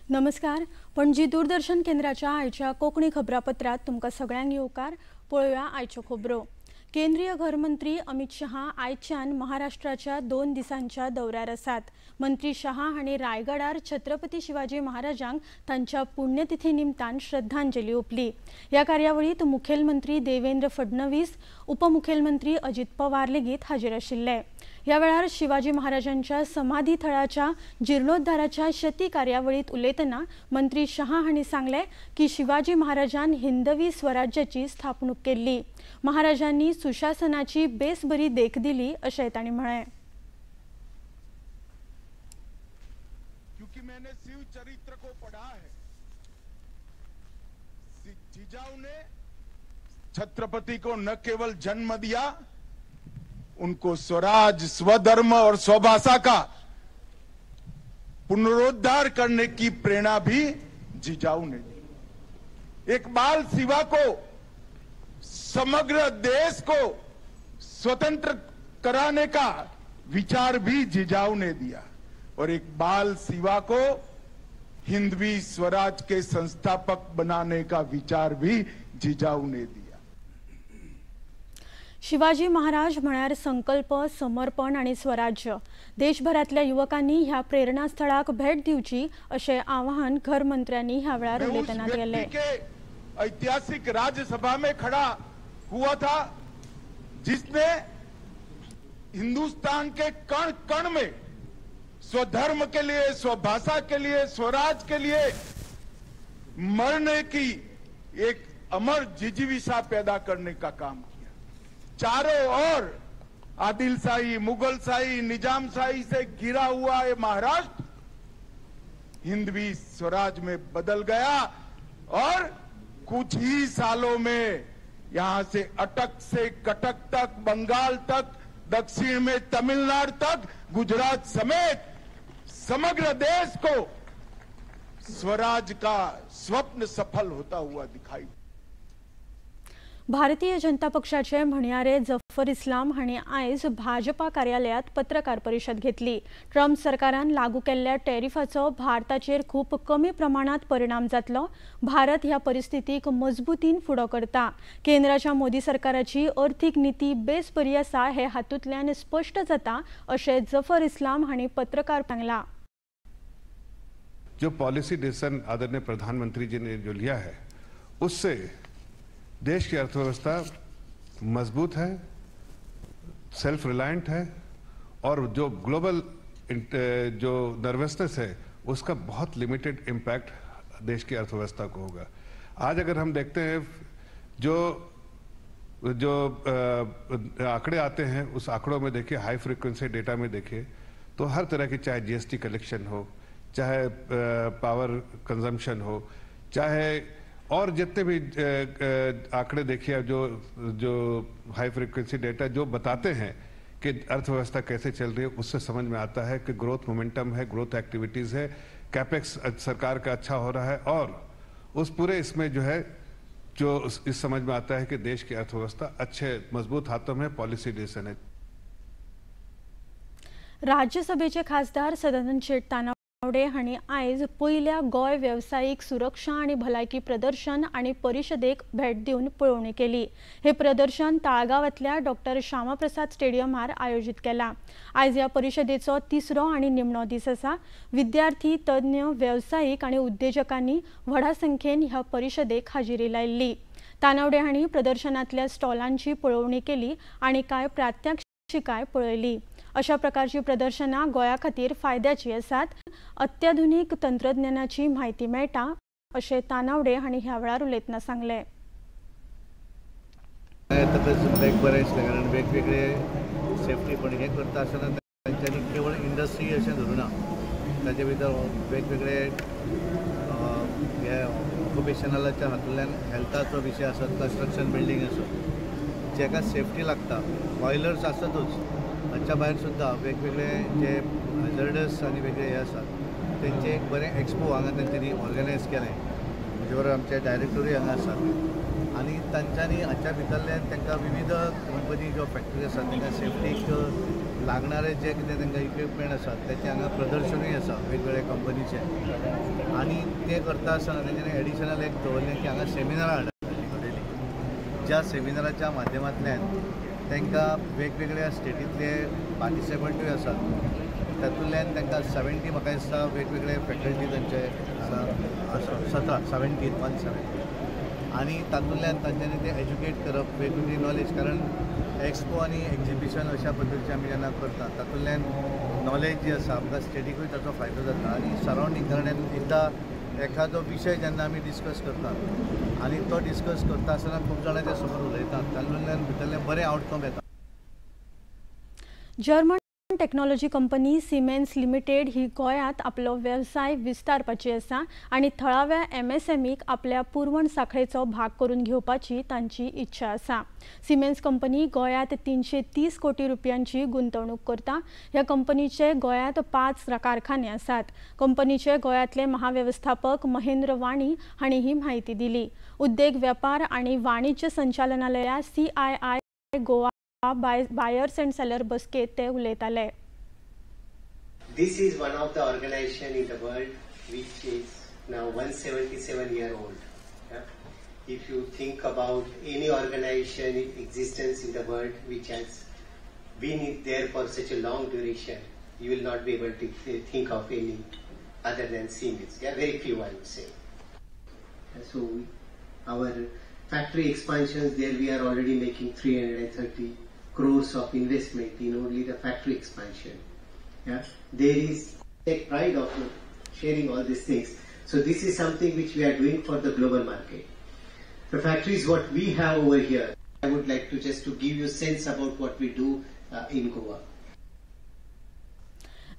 नमस्कार, पणजी दूरदर्शन केंद्राच्या आयच्या कोंकणी खबरापत्रात तुमकां सगळ्यांक येवकार. पळोवया आयच्यो खबरो. केंद्रीय घरमंत्री अमित शहा आयच्यान महाराष्ट्राच्या 2 दिसांच्या दौऱ्यार आसात. मंत्री शहा हांणी रायगडार छत्रपती शिवाजी महाराजांक तांच्या पुण्यतिथी निमतान श्रद्धांजली ओंपली. ह्या कार्यावळीत मुखेलमंत्री देवेंद्र फडणवीस, उपमुखेलमंत्री अजित पवार लेगीत हाजीर आशिल्ले. ह्या वेळार शिवाजी महाराजांच्या समाधी थळाच्या जीर्णोद्धाराच्या शती कार्यावळीत उलयतना मंत्री शहा हांणी सांगलें की शिवाजी महाराजान हिंदवी स्वराज्याची स्थापणूक केल्ली. महाराजांनी सुशासनाची बेस बरी देख दिली अशें तांणी म्हळें. क्योंकि मैंने शिव चरित्र को पढ़ा है, जिजाऊ ने छत्रपति को न केवल जन्म दिया, उनको स्वराज, स्वधर्म और स्वभाषा का पुनरुद्धार करने की प्रेरणा भी जिजाऊ ने दी. एक बाल शिवा को समग्र देश को स्वतंत्र कराने का विचार भी जिजाऊ ने दिया और एक बाल शिवा को हिंदवी स्वराज के संस्थापक बनाने का विचार भी जिजाऊ ने दिया. शिवाजी महाराज म्हळ्यार संकल्प, समर्पण आनी स्वराज्य. देशभरांतल्या युवकांनी ह्या प्रेरणास्थळाक भेट दिवची अशें आवाहन घरमंत्र्यांनी ह्या वेळार उलयतना केलें. ऐतिहासिक राज्यसभा में खड़ा हुआ था जिसने हिंदुस्तान के कण कण में स्वधर्म के लिए, स्वभाषा के लिए, स्वराज के लिए मरने की एक अमर जिजीविषा पैदा करने का काम किया. चारों ओर आदिलशाही, मुगलशाही, निजामशाही से घिरा हुआ ये महाराष्ट्र हिंदवी स्वराज में बदल गया और कुछ ही सालों में यहां से अटक से कटक तक, बंगाल तक, दक्षिण में तमिलनाडु तक, गुजरात समेत समग्र देश को स्वराज का स्वप्न सफल होता हुआ दिखाई. भारतीय जनता पक्षाचे म्हणयारे जफर इस्लाम हांणी आयज भाजपा कार्यालयात पत्रकार परिशद घेतली. ट्रम्प सरकारान लागू केल्ल्या टॅरिफाचो भारताचेर खूब कमी प्रमाणात परिणाम जातलो. भारत ह्या परिस्थितीक मजबूतीन फुडो करता. केंद्राच्या मोदी सरकाराची अर्थीक नीती बेस बरी आसा हे हातूंतल्यान स्पश्ट जाता अशें जफर इस्लाम हांणी पत्रकार सांगलां. जो पॉलिसी डिसीजन आदरणीय प्रधानमंत्री जी ने जो लिया है उससे देश की अर्थव्यवस्था मजबूत है, सेल्फ रिलायंट है और जो ग्लोबल जो नर्वसनेस है उसका बहुत लिमिटेड इम्पैक्ट देश की अर्थव्यवस्था को होगा. आज अगर हम देखते हैं जो जो आंकड़े आते हैं उस आंकड़ों में देखिए, हाई फ्रिक्वेंसी डेटा में देखिए तो हर तरह की, चाहे जीएसटी कलेक्शन हो, चाहे पावर कंजम्पशन हो, चाहे और जितने भी आंकड़े देखिए, जो जो हाई फ्रिक्वेंसी डेटा जो बताते हैं कि अर्थव्यवस्था कैसे चल रही है, उससे समझ में आता है कि ग्रोथ मोमेंटम है, ग्रोथ एक्टिविटीज़ है, कैपेक्स सरकार का अच्छा हो रहा है और उस पूरे इसमें जो है जो इस समझ में आता है कि देश की अर्थव्यवस्था अच्छे मजबूत हाथों में, पॉलिसी डिसीजन है. राज्यसभेचे खासदार सदानंद शेट तानावडे हांणी आयज पयल्या गोंय वेवसायीक सुरक्षा आनी भलायकी प्रदर्शन आनी परिशदेक भेट दिवन पळोवणी केली. हे प्रदर्शन ताळगांवांतल्या डॉक्टर श्यामाप्रसाद स्टेडियमार आयोजीत केलां. आयज ह्या परिशदेचो तिसरो आनी निमणो दीस आसा. विद्यार्थी, तज्ञ, वेवसायीक आनी उद्देजकांनी व्हडा संख्येन ह्या परिशदेक हाजेरी लायिल्ली. तानावडे हांणी प्रदर्शनांतल्या स्टॉलांची पळोवणी केली आनी कांय प्रात्यक्षिकाय पळयली. अशा प्रकारची प्रदर्शनां गोंया खातीर फायद्याची आसात. अत्याधुनीक तंत्रज्ञानाची म्हायती मेळटा अशें तानावडे हांणी ह्या वेळार उलयतना सांगलें. येतकच म्हाका एक बरें दिसलें, कारण वेगवेगळे सेफ्टी पण हें करता आसतना तांच्यांनी केवळ इंडस्ट्री अशें धरुना, ताजे भितर वेगवेगळे हे ऑक्युपेशनलाच्या हातूंतल्यान हेल्थाचो विशय आसत, कन्स्ट्रक्शन बिल्डींग आसत, जेका सेफ्टी लागता, बॉयलर्स आसतूच, हाच्या भायर सुद्दां वेगवेगळे जे हजर्डस आनी वेगळे हे आसात तेंचे एक बरें एक्सपो हांगा तेंच्यांनी ऑर्गनायज केलें. म्हजे बरोबर आमचे डायरेक्टरूय हांगा आसात आनी तांच्यांनी हाच्या भितरल्यान तांकां विविध कंपनी ज्यो फॅक्टरी आसात तांकां सेफ्टीक लागणारे जे कितें तांकां इक्विपमेंट आसा तेचें हांगा प्रदर्शनूय आसा वेगवेगळ्या कंपनीचें आनी तें करता आसतना तेंच्यांनी एडिशनल एक दवरलें की हांगा सेमिनारां हाडटा घडयली, ज्या सेमिनाराच्या माध्यमांतल्यान तांकां वेगवेगळ्या स्टेटींतले पार्टिसिपंटूय आसात, तातूंतल्यान तांकां 70 म्हाका दिसता वेगवेगळे फॅकल्टी तांचे आसा 17 17 आनी तातूंतल्यान तांच्यांनी ते एज्युकेट करप वेगवेगळी नॉलेज, कारण एक्सपो आनी एक्झिबिशन अशा पद्दतीचे आमी जेन्ना करता तातूंतल्यान नॉलेज जी आसा आमकां स्टेटीकूय ताचो फायदो जाता आनी सरावंडींग, कारण एकदां एखादो विशय जेन्ना आमी डिस्कस करतात आनी तो डिस्कस करता आसतना खूब जाणांच्या समोर उलयतात, तातूंतल्यान भितरलें बरें आवटकम येता. German technology company Siemens limited ही गोंयांत आपलो वेवसाय विस्तारपाची आसा आनी थळाव्या एमएसएमईक आपल्या पुरवण साखळेचो भाग करून घेवपाची तांची इच्छा आसा. सिमेन्स कंपनी गोंयांत 330 कोटी रुपयांची गुंतवणूक करता. ह्या कंपनीचे गोंयांत 5 कारखाने आसात. कंपनीचे गोंयांतले महावेवस्थापक महेंद्र वाणी हांणी ही म्हायती दिली. उद्देग वेपार आनी वाणिज्य संचालनालया CII Goa buyers and seller बसकेत ते उलयताले. This is one of the organization in the world which is now 177 year old. Yeah? If you think about any organization in existence in the world which has been there for such a long duration, you will not be able to think of any other than Siemens. Yeah, very few I would say. So our factory expansions there, we are already making 330 crores of investment in only the factory expansion. Yeah, there is take pride of sharing all these things. So this is something which we are doing for the global market. The factories what we have over here, I would like to just to give you sense about what we do in Goa.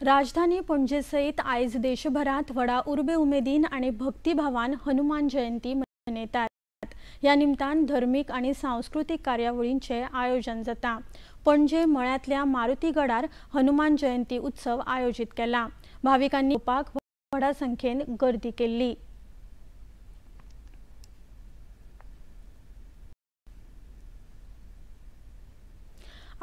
राजधानी पणजे सहित आयज देशभरात व्हडा उर्बे उमेदीन आनी भक्तिभावान हनुमान जयंती मनयतात. ह्या निमतान धर्मीक आनी सांस्कृतीक कार्यावळींचें आयोजन जाता. पणजे मळ्यांतल्या मारुतीगडार हनुमान जयंती उत्सव आयोजीत केला. भाविकांनी येवपाक व्हडा संख्येन गर्दी केल्ली.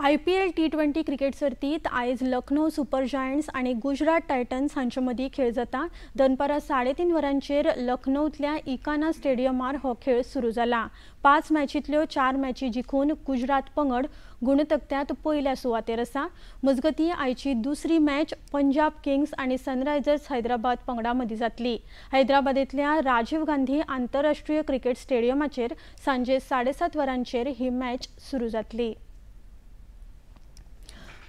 IPL T20 cricket सर्तीत आयज लखनौ सुपर जायंट्स आनी गुजरात टायटन्स हांचे मदीं खेळ जाता. दनपारां 3:30 वरांचेर लखनौतल्या इकाना स्टेडियमार हो खेळ सुरू जाला. 5 मॅचींतल्यो 4 मॅची जिखून गुजरात पंगड गुणतकट्यांत पयल्या सुवातेर आसा. मजगतीं आयची दुसरी मॅच पंजाब किंग्स आनी सनरायझर्स हैदराबाद पंगडा मदीं जातली. हैदराबादेंतल्या राजीव गांधी आंतरराष्ट्रीय क्रिकेट स्टेडियमाचेर सांजे 7:30 वरांचेर ही मॅच सुरू जातली.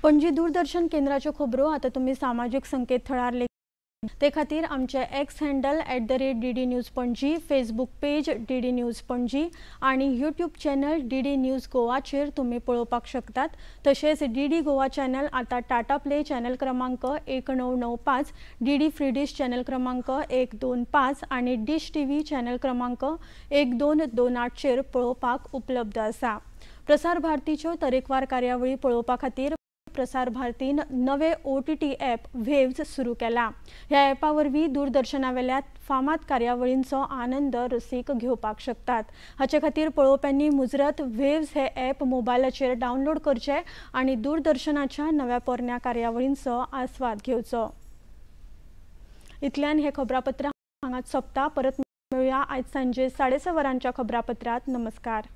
पणजी दूरदर्शन केंद्राच्यो खबरो आतां तुमी सामाजीक संकेतथळार लेगीत ते खातीर आमचे X handle @DD News Panaji, Facebook page DD News Panaji आनी यूट्यूब चॅनल DD news गोवाचेर तुमी पळोवपाक शकतात. तशेंच DD Goa channel आतां टाटा प्ले चॅनल क्रमांक 1995, DD free dish channel क्रमांक 125 आनी डिश TV channel क्रमांक 1228 चेर पळोवपाक उपलब्ध आसा. प्रसार भारतीच्यो तरेकवार कार्यावळी पळोवपा खातीर प्रसार भारतीन नवे OTT app waves सुरू केला. ह्या ॲपा वरवीं दूरदर्शनावेल्या फामाद कार्यावळींचो आनंद रसीक घेवपाक शकतात. हाचे खातीर पळोवप्यांनी मुजरत वेव्स हे ॲप मोबायलाचेर डावनलोड करचे आनी दूरदर्शनाच्या नव्या पोरण्या कार्यावळींचो आस्वाद घेवचो. इतल्यान हे खबरापत्र हांगाच सोंपता. परत मेळुया आयज सांजे 6:30 वरांच्या खबरापत्रांत. नमस्कार.